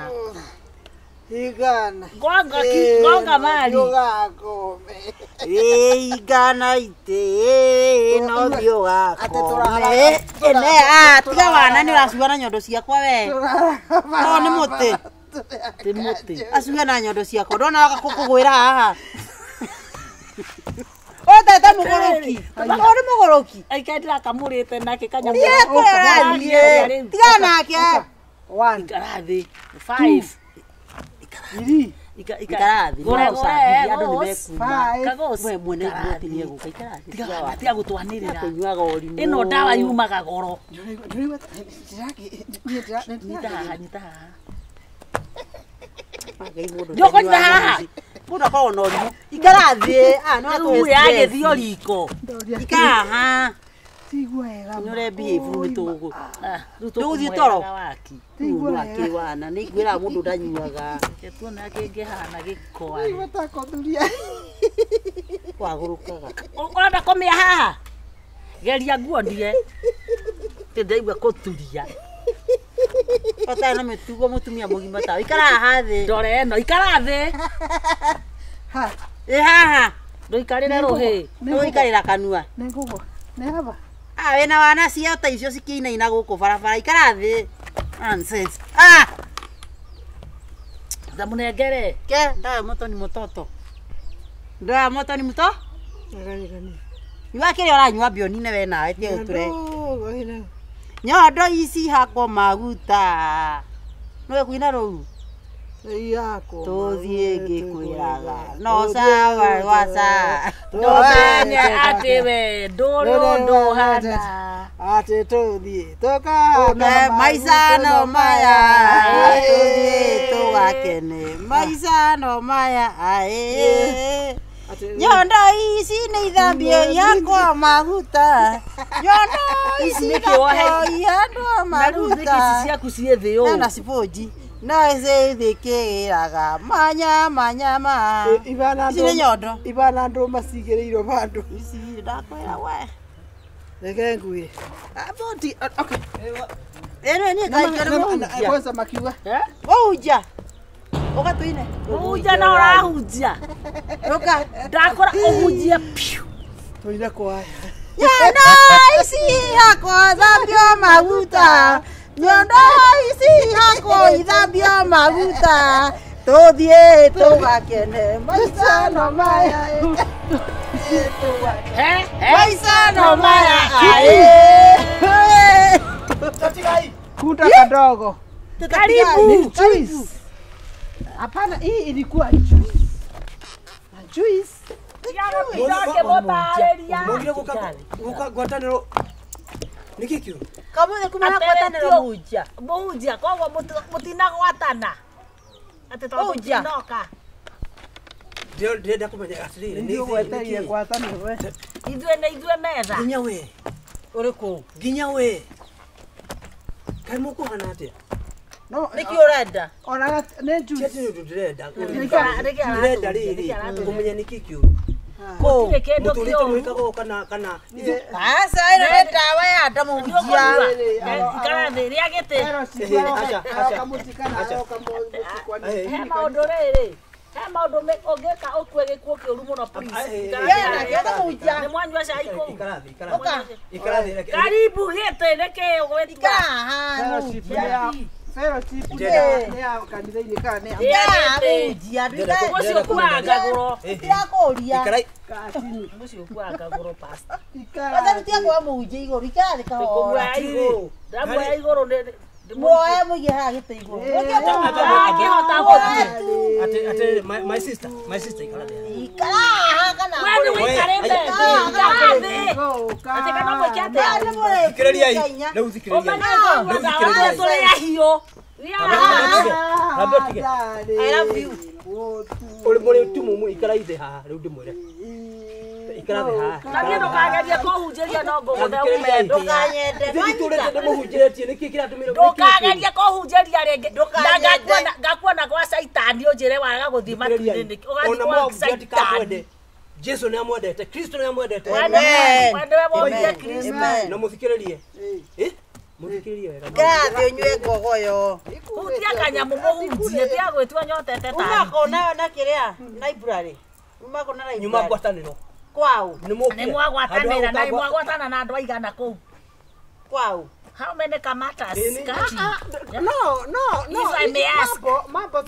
Igana. Gonga ki, gonga mari. Ũgakome. Ĩigana itĩ no thiĩ Atĩ ũgakome. Ĩne, ah, tiga wana nĩ ũracuga na nyondo ciakwa we. No nĩ mũtĩ. Ti mũtĩ. Acuga na nyondo ciakwa. Ndona gũkũgwĩra haha. Ũtete mũgũrũki. Ũyũ nĩ mũgũrũki. Aikari ndĩrakamũrĩte nake kanyamũ. Thiĩ kũrĩa ũrathiĩ. Tiga nake. One, Ikara thĩ. 5. three, Ikara thĩ. Gore, No ũcambithie, gore, andũ nĩ gos. mekuma. five. Kagos. We mwene Ikara igoti thĩ. nĩ egũka. Ikara thĩ. Tiga Tiga wana. tiga gũtwanĩrĩra. Kũnyuaga ũrimũ. Ĩno ndawa yumaga goro. Ndũraigua Nyita haha, nyita haha. Ngai mũndũ Njoka nyita ndanyuaga haha. ici. Mũndũ akoragwo na ũrimũ. Ikara thĩ. Ah, no Rĩu atũhe yagĩthio riko. Ikara haha. Tigua wega. Nĩ ũre behave nĩ tũgũ. Ah, rĩu Ndũgũthiĩ tũkũmũheaga toro? waki. Rĩu nĩ akĩrĩ wana. Nĩ ngwĩraga mũndũ ndanyuaga. Reke tuone kĩngĩhana gĩko arĩ. Ndĩraigua ta kũthuria. Wagũrũkaga. Ũrenda kũmĩa haha? Geria nguonie. Tĩ ndaigua kũturia. Ũtarĩ na mĩtugo mũtumia mũgima tawe. Ikara haha thĩ. Ndore ĩno, ikara thĩ. Ha, Ĩ haha. Ndũikarĩre rũhĩ. Nĩgũikarĩra kanua. nĩngũgwa. Nĩ haba. Ah, wĩna wana cia ta icio cikĩinaina gũkũ barabara. Ikara thĩ. Nonsense. Ah! Ndamũnengere. Ke, ndawa moto ni mototo. Ndawa moto ni moto? Gani. Nyua kĩrĩa ũranyua mbionine we nawe tiga gũtũre. Ndogo ĩno. Nyondo ici hakwo maguta. Nĩwe kuina rũu? Yakwa. Tũthiĩ ngĩkwĩraga. No sawa waca. Ndũmenye atĩ we ndũrĩ ũndũ ũhana. Atĩ tũthiĩ tũkahaka Maica no maya tũthiĩ tũgakene. Maica no maya aĩ. Nyondo ici nĩ ithambio yakwa maguta. Nyondo ici Nĩkĩ wohe- yakwa ihandwo Na rĩu nĩkĩ ici maguta. ciaku ciĩ thĩ ũũ? Na ciponji. No icithikĩraga manya manyama. Ibana Ici nĩ nyondo. Ibana ndũma cigĩrĩirwo bandũ. Ici ndakwĩra we. Reke ngwĩre. Ah, boti, okay. Ĩno niĩ kaingĩ nĩ mũhunjia. Kwanza makiuga. Eh? Mũhunjia. Ũgatũine. Mũhunjia no ũrahunjia. Ũka. Ndakora ũhunjie piu. Tũine kwaya. Nyondo ici hakwa thambio maguta. Nyondo ici hakwa ithambio maguta. Tũthiĩ tũgakene maica no maya. Eh? Eh? Maica no maya. Aĩ. Tatigai. Kunda kadogo. Karibu. Juice. Hapana, hii ilikuwa juice. Na juice. Mũgire gũka ngwatanĩro. Nĩkĩ kĩu? Kamũthĩ kuma na ngwatanĩro mũhunjia. Mũhunjia koguo mũtinagwatana. Atĩ tondũ tinoka. Ndĩrenda kũmenya atĩrĩrĩ nĩ gwetereire ngwatanĩro we. Ithuĩ nĩ ithuĩ metha. Nginya we. Ũrĩkũ? Nginya we. Kaĩ mũkũhana atĩa? No, nĩkĩ ũrenda? Ona nĩ juice. Ti atĩ ndĩrenda. Ndĩrenda rĩrĩ kũmenya nĩkĩ kĩũru. Gũtirĩ kĩndũ Mũtũrĩte kĩũru. mwĩkaga ũũ kana Aca ĩno nĩ ndawa ya nda mũhunjia. Ikara thĩ rĩa gĩtĩ. He maũndũ rĩrĩ. He maũndũ ũngĩka ũkue gĩkuũ kĩũru mũno please. Nĩ mwanyua cai kũu. Ikara thĩ, ikara thĩ. Ikara thĩ. Karibu gĩtĩ nĩkĩ ũgwĩtua? Ikara haha. Fellowship nĩ ya kanitha-inĩ kana nĩ ya Mũhunjia Mũciĩ ũkuaga ngagũro. Ndĩrakũria. Mũciĩ ũkuaga ngagũro pastor. Kwanza rutia kwa mũhunjia igũrũ ikara thĩ kahora. Kũmuoya igũrũ. Ndamuoya igũrũ nĩ Muoe mũige haha gĩtĩ igũrũ. Akĩhota gũthiĩ. Atĩ my sister, my sister ikara thĩ. Ikara haha kana. We nĩ ũikarĩte thĩ. Ikara thĩ. Atĩ kana mwĩke atĩa? Thikĩrĩriai. Rĩu thikĩrĩriai. Rĩu thikĩrĩriai. Tũrĩ ahiũ. I love you. Ũrĩ mũrĩ tumumu ikara thĩ haha rĩu ndĩmwĩre. Ikara thĩ haha. Na niĩ ndũkagerie kũhunjĩria no ngũgũthe ume. Ndũkanyende. Ithuĩ tũrĩte ndĩmũhunjĩrĩtie nĩkĩ kĩratũmire Ndũkagerie kũhunjĩria rĩngĩ. Na ngakuona gwa Caitani ũnjĩre waga gũthiĩ matu-inĩ nĩkĩ. Ũgathiĩ gwa Caitani. Jesu nĩ amwendete, Kristo nĩ amwendete. Wende wonire Kristo. Na mũthikĩrĩrie. Mũthikĩrĩrie wega. Ikara thĩ ũnyue ngogoyo. Hutia kanyamũ mũhunjie tiga gwĩtua nyotete ta. Uma kona na kĩrĩa library. Uma kona library. Nyuma ngwatanĩro. Kwao. Nĩ mwagwatanĩra na mwagwatana na andũ aigana kũu. Kwao. How many kamatas? No, no, no. If I may ask. Mambo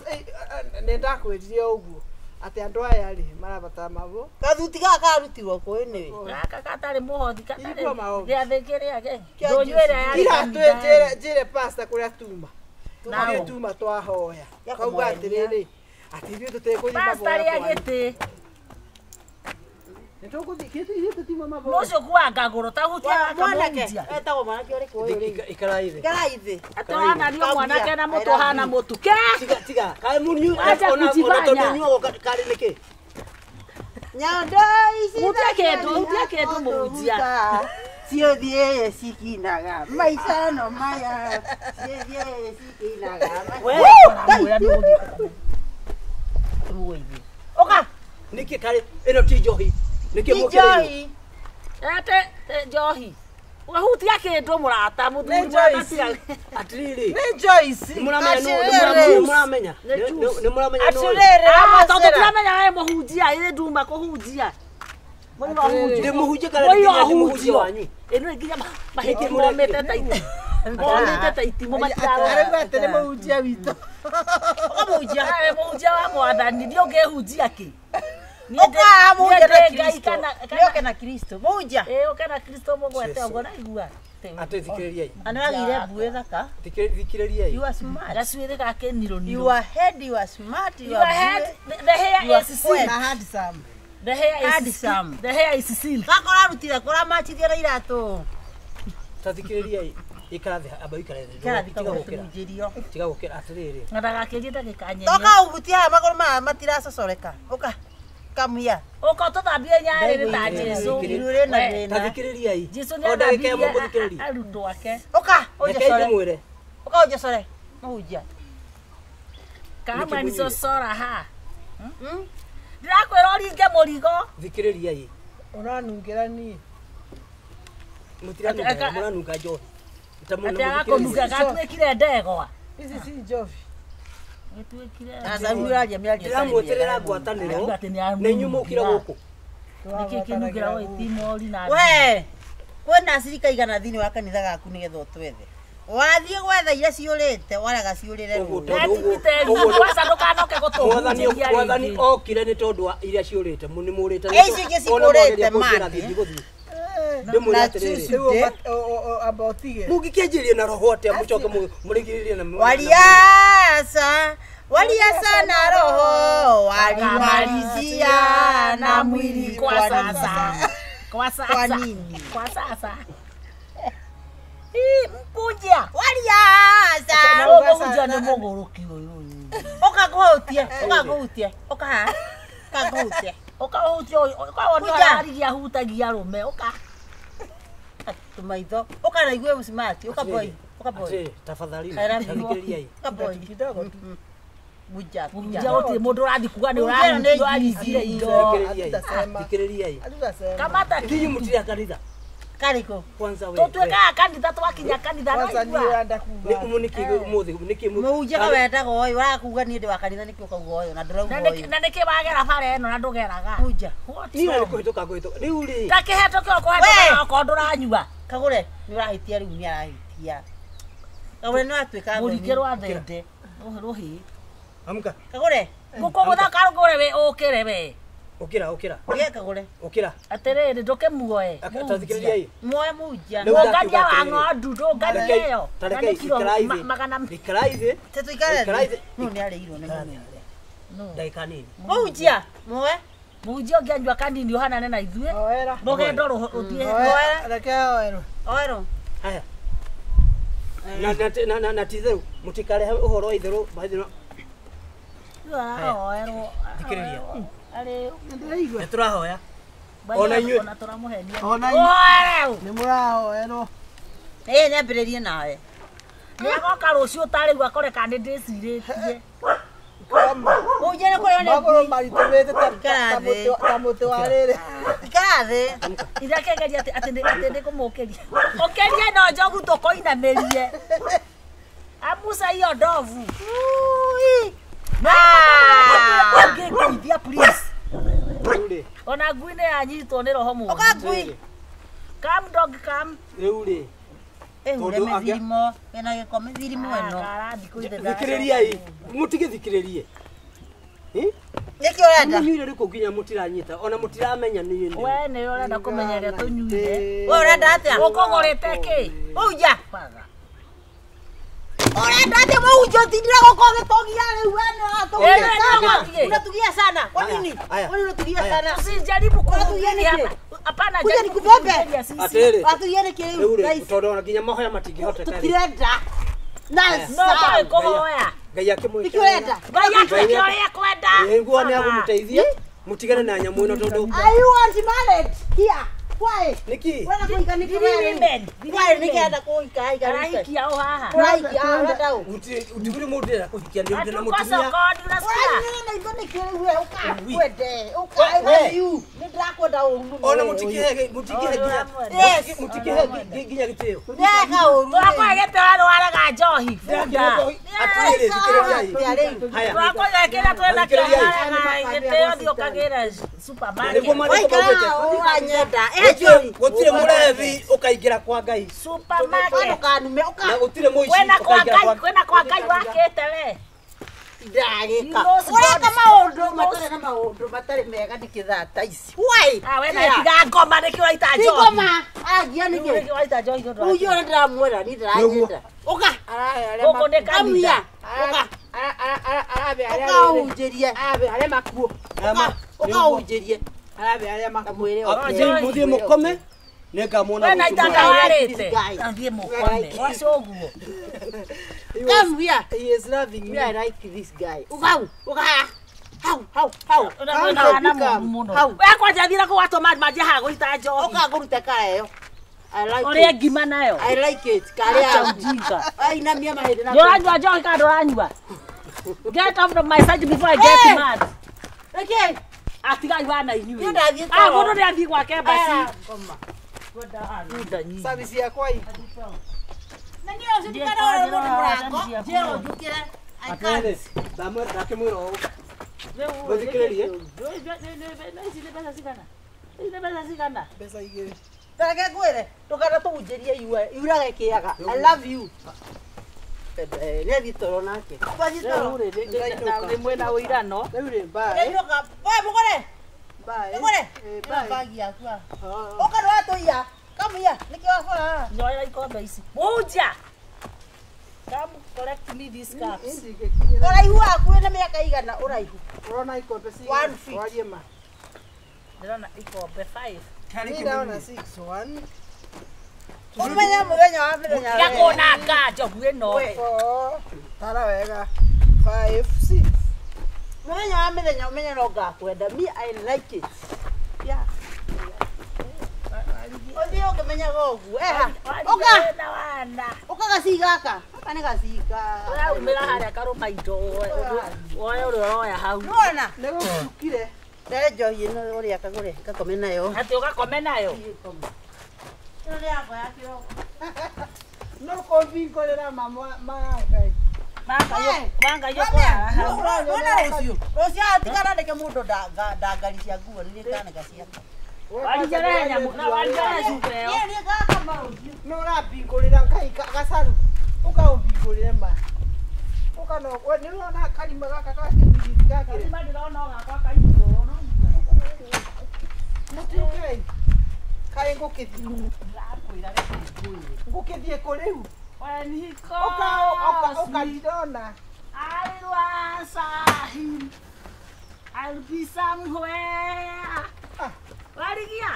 nĩ ndakwĩrire ũguo atĩ andũ aya rĩ marabatara mavo. Kathuti gaka karutirwo kũ anyway. Gaka gatarĩ mũhothi gatarĩ gĩathĩ kĩrĩa ndũnyũ ĩrĩa yarĩ ira twĩ njĩre pastor kũrĩa tuma. Tũrĩa tuma twahoya. Kauga atĩrĩrĩ atĩ ithuĩ tũtekũnyua maboya. Pastor rĩa gĩtĩ. Mũcio kuaga ngagũrũ ta hutia gaka mũhunjia. Etagwo mwanake ũrĩkũ ũyũ rĩu? Ikara thĩ. Ikara thĩ. Atĩ ũrananio mwanake na mũtũ ũhana mũtu. Ke! Tiga tiga. Kaĩ mũnyue ona tondũ ũnyuagwo karĩ nĩkĩ? Nyondo ici. Hutia kĩndũ, hutia kĩndũ mũhunjia. Ciothiĩ cikinaga maica no maya. Ciothiĩ cikinaga. Ũka. Nĩkĩ karĩ ĩno ti njohi? Nĩkĩ mũkĩrĩirwo? Ate njohi. Ũgahutia kĩndũ mũrata mũthuri wa tiga. Atĩrĩrĩ. Nĩ Joyce. Nĩ mũramenya. Nĩ mũramenya no. Atĩrĩrĩ. Tondũ tũramenya we mũhunjia ĩrĩ nduma kũhunjia. Ndĩ mũhunjia kana nginya ndĩ mũhunjia wanyu? Ĩno nginya mahĩti momĩte ta itimũ. Momĩte ta itimũ matirarora. Arauga atĩ nĩ mũhunjia witũ. Ũkamũhunjia. We mũhunjia wa mwathani ndiĩ ũngĩhunjia kĩ? Ũka mũhunjia na Kristo. Nĩ na Kristo. Mũhunjia. Ĩĩ ũke na Kristo mũgwete ũguo naigua. Atĩ thikĩrĩriai. Ana wagĩire mbuĩ thaka. Thikĩrĩriai. You are smart. Gacuĩrĩ gake niro. You are head, you are smart, you are head. The hair is silk. Handsome. The hair is silk. The hair is silk. Gaka ũrarutire kũra machithia na iratũ. Ta thikĩrĩriai. Ikara thĩ, amba ũikare thĩ. Ikara thĩ kũhunjĩrio. Tiga gũkĩra atĩrĩrĩ. Na ndagakĩrie ndagĩka nyenye. Toka ũhutie haha magũrũ maya matiracocoreka. Ũka. Come here. Ũka tũthambie nyarĩrĩ ta Jesu. Ta thikĩrĩriai. Jesu nĩ athambirie arutwo ake. Ũka ũnjocore. Ndĩmwĩre. Ũka ũnjocore. Mũhunjia. Kama ni sosora ha. Ndĩrakwĩra ũringe mũrigo. Thikĩrĩriai. Ũranungĩra niĩ. Mũtiranunga, mũranunga njohi. Atĩ agakũnunga gatuĩkire ndegwa. Ici ci njohi. Aca ũraria mĩario. Ndĩramweterera ngwatanĩro na inyuĩ mũkire gũkũ. Nĩkĩ kĩnungĩra gũitimori na We kwĩna acirika igana thĩinĩ wa kanitha gaku nĩgetha ũtwethe. Wathiĩ gwetha iria ciũrĩte waraga ciũrĩre rũĩ. Kwanza ndũkanoke gũtũhunjĩria rĩngĩ. Mwathani okire nĩ tondũ wa iria ciũrĩte nĩ mũrĩte. Ici ingĩ cikũrĩte mande. Ndĩmwĩre atĩrĩrĩ. Amba ũtige. Mũngĩkĩanjĩrĩria na roho atĩa mũcoke mũrigĩrĩrie na Waliasa waliasa na roho walimalizia na mwili kwa sasa. Kwa sasa. Kwa nini? Kwa sasa. Ii mpuja. Waliasa. Mũhunjia nĩ mũgũrũki ũyũ. Oka ngũhutie, oka ngũhutie, oka haha. Oka ngũhutie. Oka ũhutie oka wona ararigia hutagia arũme oka. Tũmaitho. Oka na igue mũcimati, oka boy. Oka boy. Tafadhali. Thikĩrĩriai. Oka boy. Kidogo tu. Muja, muja gũtirĩ mũndũ ũrathiĩ kuga nĩ ũrarithire indo. Thikĩrĩriai. Kamata kinyi mũtirĩ kanitha. Kariko. Kwanza we. Tũtuĩkaga kanitha twakinya kanitha Kwanza niĩ ũrenda kuga. Nĩ nĩkĩ ũmũthĩ nĩkĩ mũhunjia wendaga ũyũ ũrakuga niĩ ndĩ wa kanitha nĩkĩ ũkauga ũyũ na ndũrauga ũyũ. Na nĩkĩ wagera bara ĩno na ndũgeraga? Mũhunjia. Niĩ nĩ kũhĩtũka ngũhĩtũka. Rĩu rĩ. Ta kĩhetũke ũkũhetũka okorwo ndũranyua. Kagũre nĩ ũrahĩtia rĩu nĩ arahĩtia. Kagũre nĩ ũratuĩka mũringĩ rwa thende. Rũhĩ. Amka. Kagũre. Ngũkũgũtha karũgũre we ũkĩre we. Ukira ukira. Oye kagure. Ukira. Atiriri ndukimuoe. Tathikiriria. Muoe muja. Ngania wa ng'ondu ndungania ĩyo. Na nĩ kiro magana ikarai thĩ. Tũikare thĩ. No nĩ arĩirwo nĩ mũnene. Ndagĩka nini. Mũhunjia, muoe. Mũhunjia ũngĩanyua kanini ũhanane na ithuĩ. Rũgendo rũthiĩ. Oera. Reke oerwo. Oerwo. Haya. Na na ti itherũ mũtikarehe ũhoro wa itherũ baithĩrũ. Oerwo. Thikĩrĩria. Ari ndĩraigua. Nĩtũrahoya. Ona inyuĩ. Ona tũramũhenia. Ona inyuĩ. Nĩ mũrahoerwo. Ĩĩ nyambĩrĩrie nawe. Nĩagoka rũciũ tarĩu akore kana nĩ ndĩcirĩtie. Mũhunjia nĩ kũrĩo nĩ magũrũ maritũhĩte ta mũtĩ wa rĩrĩ. Ikara thĩ. Irakegeria atĩ nĩ kũmũkĩria. Ũkĩrie no njogu tũkũinamĩrie. Amusa hiyo ndovu. Ũngĩngũithia please. Ona ngui nĩ yanyitwo nĩ roho mũũru. Ũka ngui. Come dog come. Rĩu rĩ. Ĩhure mĩthirimo, ĩna gĩko mĩthirimo ĩno. Thikĩrĩriai, mũtigĩthikĩrĩrie. Nĩkĩ ũrenda? Mũnyuire rĩkũ nginya mũtiranyita, ona mũtiramenya nĩ nĩ. We nĩ ũrenda kũmenya ũrĩa tũnyuire. We ũrenda atĩa? Ũkũgũrĩte kĩ? Mũhunjia. Ũrenda atĩa mũhunjia ũtindire gũkũ ũgĩtũgia rĩu we nĩ ũratũgia sana. Unatugia sana. Kwa nini? Kwa nini unatugia sana? Usijaribu Unatugia nĩkĩ? Hapana, kuja nikubebe. Atĩrĩrĩ. Watugia nĩkĩ rĩu? Rĩu tondũ ona nginya mahoya matingĩhoteka rĩ. Tũtirenda. Na no tũĩ kũhoya. Ngai akĩmwĩke. Nĩkĩ ũrenda? Ngai akĩmwĩke ũrĩa kwenda. Nguo nĩ agũmũteithia. Mũtigane na nyamũ ĩno tondũ. Are you want married here? Why? Nĩkĩ? Wena kũhika nĩkĩ we? Why nĩkĩ kũhika hika? Arahikia ũ haha? Ũrahikia ũrenda ũ? Gũtirĩ mũndũ ndĩrenda kũhikia nĩ na mũtumia. Ũranyuĩra maitho nĩkĩ rĩu we? Ũka ngwende. Ũka I love you. Nĩ ndĩrakwenda ũru mũno. Ona mũtikĩhe mũtikĩhe nginya mũtikĩhe nginya gĩtĩo. Ndĩreka ũru. Tũrakũhe gĩtĩo na nĩwarega njohi. Bunda. Atĩrĩrĩ thikĩrĩriai. Haya. Tũrakũhe kĩrĩa twĩnakĩo nĩwarega gĩtĩo thiĩ ũkagĩre supermarket. Nĩguo marĩkũ maugĩte. Ũranyenda. Gũtirĩ mũrebi ũkaingĩra kwa Ngai. Supermarket. Na gũtirĩ mũici ũkaingĩra kwa Kwĩna kwa Ngai wakĩte we. Ndagĩka. Ũreka maũndũ matarĩ na maũndũ matarĩ mega nĩkĩ thaa ta ici. Why? Ah we na tiga ngoma nĩkĩ ũraita njohi. Ngoma. Agia nĩkĩ? Nĩkĩ ũraita njohi nĩ ũndũ wa Mũhunjia ũrĩa ndĩramwĩra niĩ ndĩranyenda. Ũka. Gũkũ nĩ kanitha. Ũka. Arabe arĩa Ũka ũhunjĩrie. Arabe arĩa makuo. Ũka ũhunjĩrie. Arabe arĩa makuo. Mũthiĩ mũkome nĩngamuona We na rũciũ. itanda warĩte. Thiĩ mũkome. Waca ũguo. Come here. He is loving me. I like this guy. Uka uka. Hau hau hau. Hau. We kwanja thira kũ watwo manjia haha gũita njohi. Ũka ngũrute kara ĩyo. I like Ũrĩe it. ngima nayo. I like it. Kare Acha yaku. ujinga. Ainamia mahĩndĩ na. Nĩũranyua njohi kana ndũranyua? Get out of my sight before I get Hey! mad. Reke. Atigai wana inyuĩ. Niĩ ndathiĩ Ah, toro. mũndũ nĩathiĩ gwake basi. Service yakwa ĩ. Na niĩ ũcio ndikarora mũndũ mũrango. Njĩrwo njũkĩre. I can't. Atĩrĩrĩ, ndakĩmwĩra ũũ. Mũthikĩrĩrie. Ici nĩ mbeca cigana? Ici nĩ mbeca cigana? Mbeca igĩrĩ. Reke ngwĩre ndũkanatũhunjĩrie iwe iurage kĩaga. I love you. Nĩathiĩ toro nake. Twathiĩ toro. Rĩu rĩ, nĩ mwĩna ũirano. Rĩu rĩ bye. Ndĩrainũka. We mũgũre. Bye. Mũgũre. Eh, Ĩno bye. bagi yaku haha. Ũka ndũratũiya. Come here. Nĩkĩo wabora haha. Nyoera ikombe ici. Mũhunjia. Come collect me these cups. Ũraihu waku wĩna mĩaka igana ũraihu. Ũrona ikombe One cigana? feet. Warie ma. Ndĩrona ikombe 5. Niĩ ndona 6 1 Ũmenye mũthenya wa mĩthenya Tiga kũnanga njogu ĩno. 4 tara wega 5 Mũthenya wa mĩthenya ũmenye no ngakwenda. Me, I like it. Yeah. Ũthiĩ ũkĩmenyaga ũguo. Eha. Ũka. Ũka gacii gaka. Gaka nĩ gacii ka. Ũraumĩra harĩa karũma indo woe ũrĩa ũroya hau. Nĩwona? Nĩ gũcukire. Ndehe njohi ĩno ũrĩa kagũre gakome nayo. Atĩ ũgakome nayo? Ĩno nĩ yakwa ya kĩroko. No kũmbingũrĩra mama Ngai. Manga yo kũrara hau. Wona rũciũ. Rũciũ atikanandĩke mũndũ ndangari cia nguo nĩ nganĩka ciakwa. Warigia nyamũ na warigia cuba ĩyo. Niĩ nĩ ngakama rũciũ. No ũrambingũrĩra Ngai gacaru. Ũkaũmbingũrĩre ma. Ũka no we nĩ ũrona karima gaka ga kĩbiriti gakĩrĩ. Karima ndĩrona o gakwa kaigũrũ no. Mũtiũkei. Kaĩ ngũkĩthiĩ. Ndĩrakwĩra reke ngwĩre. Ngũkĩthiĩ kũ rĩu? When he Ũka calls ũka me, ndirona. I will answer him. I'll be somewhere. Warigia.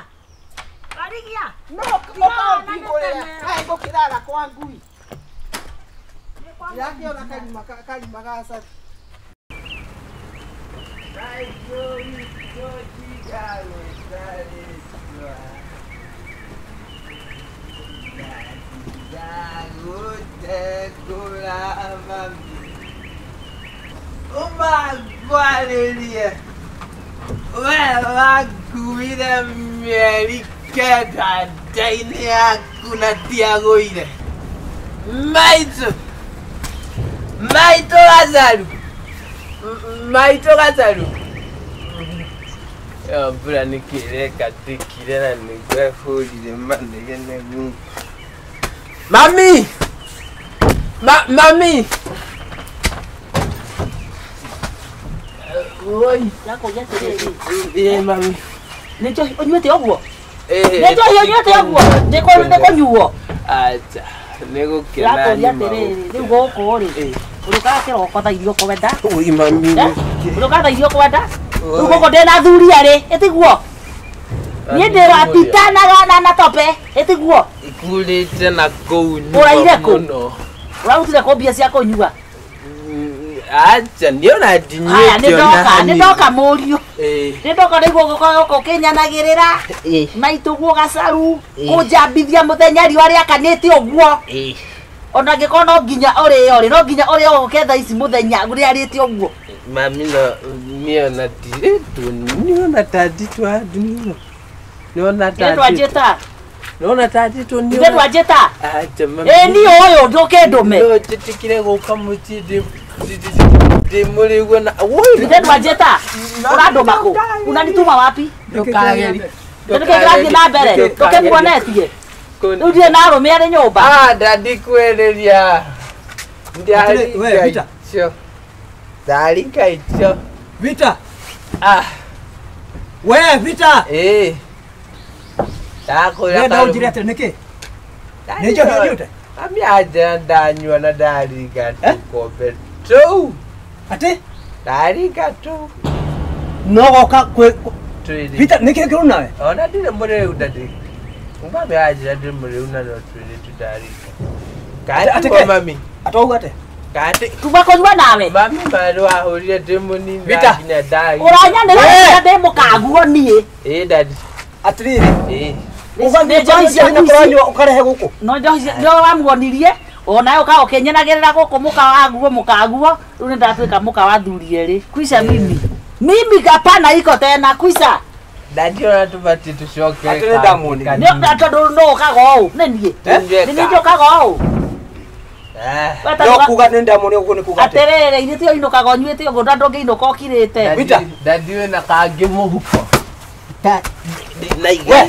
Warigia. No ũkaũmbingũrĩra. Kaĩ ngũkĩrara kwa ngui. Ndĩrakĩona karima gacaru. Ũmangwarĩrie we wakuire mĩeri kenda nda-inĩ yaku na ndiagũire. Maitũ, maitũ Gacaru, maitũ Gacaru. Ĩyo mbura nĩkĩ ĩreka ndĩkire na nĩguo ĩhũrire manegene guku. Mami! Mami! Oi. Ndakũria atĩrĩrĩ. Ĩĩ mami. Nĩ njohi ũnyuĩte ũguo? Ĩĩ. Nĩ njohi ũnyuĩte ũguo? Nĩ kũnyuo? Acha, nĩ gũkena Ndĩrakũria nyuma atĩrĩrĩ, rĩu gũkũ rĩ, ũrĩũkaga kĩroko thaa iria ũkwenda. Oi mami. Ũrĩũkaga thaa iria ũkwenda. Rĩu gũkũ ndĩna athuri arĩ, ĩtiguo? Niĩ ndĩratitanaga na tope, ĩtiguo? Ikurĩte na kũu Ũraire kũ? mũno. Ũrarutire kũ mbia cia kũnyua? Acha, niĩ ona Haya, ndinyuĩte ona nĩ hanini. ndoka mũriũ. Ĩĩ. Nĩ ndoka nĩguo gũka ũkĩnyanagĩrĩra. Maitũ guo gacaru, kũnjambithia mũthenya riũa rĩakanĩte ũguo. Ona angĩkorwo no nginya ũrĩo rĩ, no nginya ũrĩo ũke thaa ici mũthenya rĩarĩte ũguo. Mami no niĩ ona ndirĩtwo, niĩ ona ta nditũ handũ niĩ ona ta Ithe ndwanjĩta? Nĩwona ta nditũ niĩ Ithe ndwanjĩta? Acha mami. Ĩ niĩ ũyũ ndũkĩndũme. No njĩtĩkire gũka mũciĩ ndĩ mũrĩu ona woi. Ithe ndwanjĩta? Ũrandũma kũ? Unanituma wapi? Ndũkagerie. Nĩ kĩĩ kĩrathiĩ na mbere? Ndũkĩmuonetie? Rĩu ndirĩ na arũme arĩ nyũmba. Ah, ndandikwĩrĩria. Atĩrĩ, we, Ndarika Peter. icio. Ndarika icio. Vita. Ah. We Vita. Ĩĩ. Ndakwĩra Wenda ũnjĩre atĩrĩ nĩkĩ? Nĩ njohi ũnyuĩte? Mami anjĩra ndanyua na ndaringa tũkombe tũu. Atĩ? Ndaringa tũu. No goka kwĩ Twĩrĩ. Vita nĩkĩ kĩũru nawe? Ona ndirĩ mũrĩu ndadi. Mami anjĩra ndĩ mũrĩu na no twĩrĩ tu ndaringa. Atĩ Kati kĩ? mami. Atauga atĩ? Kati. Kuma kũnyua nawe? Mami marĩ wahũrire ndĩ mũnini Vita. nginya ndaringa. Ũranyanĩra We! nginya ndĩ mũkaguo niĩ. Ĩĩ ndadi. Atĩrĩrĩ. Ĩĩ. Nĩ njohi ciaku ici. Ũranyua ũkarehe gũkũ. No njohi nĩo wamuonirie onawe ũkaga ũkĩnyenagĩrĩra gũkũ mũka waguo mũkaguo rĩu nĩ ndatuĩka mũka wa thuri erĩ. Kwisha mimi. Mimi hapana iko tena kwisha. Ndadi ona tũbatiĩ tũcokere Atĩrĩ ndamuonirie. Nĩ tondũ no ũkaga ũũ nĩ niĩ. Tũnyue Nĩ niĩ njũkaga ũũ. No kuga nĩ ndamuonia ũguo nĩ kuga atĩ. Atĩrĩrĩ ithuĩ tiyo inũkaga ũnyuĩte ũguo na ndũngĩinũka ũkirĩte. Vita. Ndadi wĩna kangĩ mũhuko. We.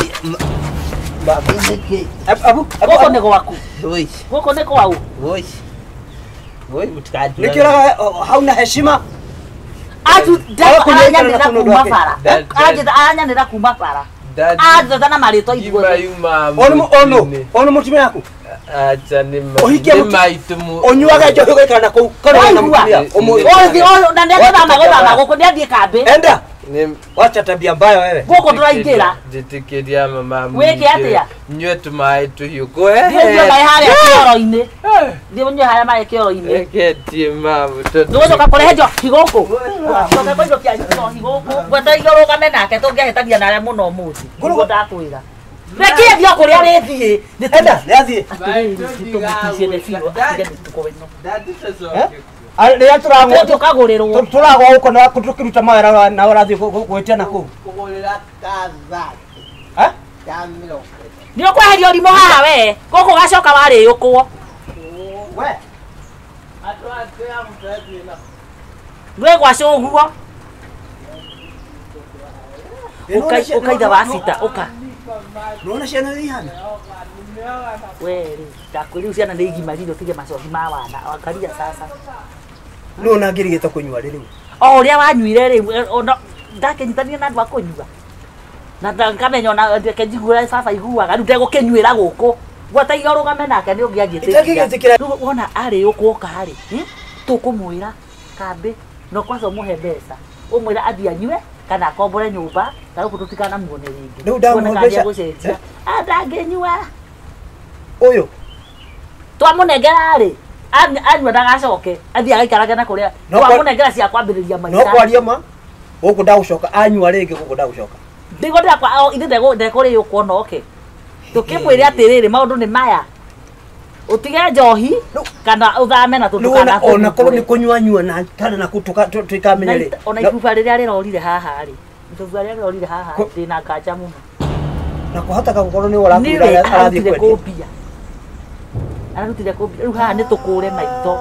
Abu, abu, Gũkũ nĩ gwaku. Oi. Gũkũ nĩ kwau. Oi. Oi mũtikanjũrage. Nĩkĩ ũraga hauna heshima? Atu aranyanĩra kuma bara. Dad- Aranyanĩra kuma bara. Dad- Anjĩta na marĩtwa Ngima ithuothe. yuma Ono ono mũtĩ-inĩ. ono mũtumia yaku. Acha ni Ũhikie maitu mu. Ũnyuage njohi ũgaikara na kũu. Korwo na mũtumia. Ũyũ na nĩathama gũthama gũkũ nĩathiĩ kambĩ. Enda. Wacha tabia mbaya wewe. Gũkũ tũraingĩra. Njĩtĩkĩria mama. Wĩke atĩa? Nyue tũmaĩ tũhiũ. Thiĩ ũnyue maĩ harĩa kĩoro-inĩ. Thiĩ ũnyue harĩa maĩ kĩoro-inĩ. Reke thiĩ mamu. Nĩgũcoka kũrehe njohi gũkũ. Coka kũinũkia njohi gũkũ. Ngwetereire ũrũgame nake tũngĩahĩtania nawe mũno ũmũthĩ. Nĩguo ndakwĩra. Reke thiĩ o kũrĩa arĩthiĩ. Enda, nĩathiĩ. Atĩrĩrĩ, tũmũticie biũ atige mĩtugo ĩno. Rĩrĩa tũragwo Tũkagũrĩrwo. tũragwo gũkũ na tũkĩruta mawĩra na ũrathiĩ gwĩtia na kũu. Kũgũrĩra kathati. Eh? Ya mĩrongo ĩtatũ. Nĩ ũkweheria ũrimũ haha we. Gũkũ ũgacoka warĩũkwo. We. Nĩ gwaca ũguo. Ũka ithe wa cita, ũka. Nĩwona ciana ũrĩa ihana? We rĩ, ndakwĩra rĩu ciana nĩ igimarire ũtige macoki ma wana. Angalia sasa. Nĩwona ngĩrigĩte kũnyua rĩ rĩu. O ũrĩa wanyuire rĩ, ona ndakĩnyitanire na andũ a kũnyua. Na ngamenya ona reke njigue baba iguaga rĩu ndegũkĩnyuĩra gũkũ. Gwata iga ũrũgame nake nĩ ũngĩanjĩtĩkĩra. Itangĩgĩtĩkĩra. Rĩu wona arĩũkwo ũka rĩ, tũkũmwĩra kambĩ no kwanza ũmũhe mbeca. Ũmwĩre athiĩ anyue kana akombore nyũmba na gũkũ tũtikanamuone rĩngĩ. Rĩu ndamũhe Tuone kana mbeca. nĩegũcenjia. Ah, ndangĩnyua. Ũyũ. Twamũnengera rĩ, anyua ndagacoke athiĩ agaikarage na kũrĩa. Twamũnengera cia kwambĩrĩria maica. No kwaria ma gũkũ ndagũcoka anyua rĩngĩ gũkũ ndagũcoka. Ndĩguo ndĩrakwa ithe ndekũrĩũkwo noke. Tũkĩmwĩre atĩrĩrĩ maũndũ nĩ maya. Ũtige njohi kana ũthame na Nĩwona ona korwo nĩ kũnyua nyua na kana na tũtikamenya rĩ. Ona ibuba rĩrĩa rĩrorire haha rĩ. Ibuba rĩrĩa rĩrorire haha ndĩna nganja mũno. Na kũhoteka gũkorwo nĩ ũrakwĩra arathiĩ kwendia. Ararutire kũmbia. Rĩu haha nĩ tũkũre maitho.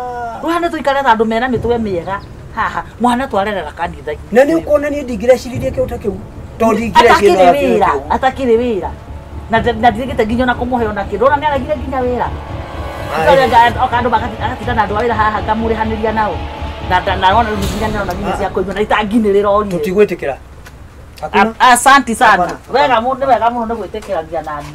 Rĩu haha nĩ tũikare na andũ mena mĩtwe mĩega. Haha mwana twarerera kanitha-inĩ. Na nĩ ũkuona niĩ ndingĩreciririe kĩu ta kĩu. Tondũ ndingĩreciririe wĩra, atakĩrĩ wĩra. Na ndirigĩte nginya ona kũmũhe ona kĩndũ. Ona nĩaregire nginya wĩra. Oka andũ agatinda na andũ a wĩra haha ngamũrĩhanĩria nao. Na ona rĩu nginya nĩrona nginya cia kũnyua na itangi nĩ rĩrorire. Tũtigwĩtĩkĩra. Asante sana. Wega mũno, nĩ wega mũno nĩ gwĩtĩkĩrania nani.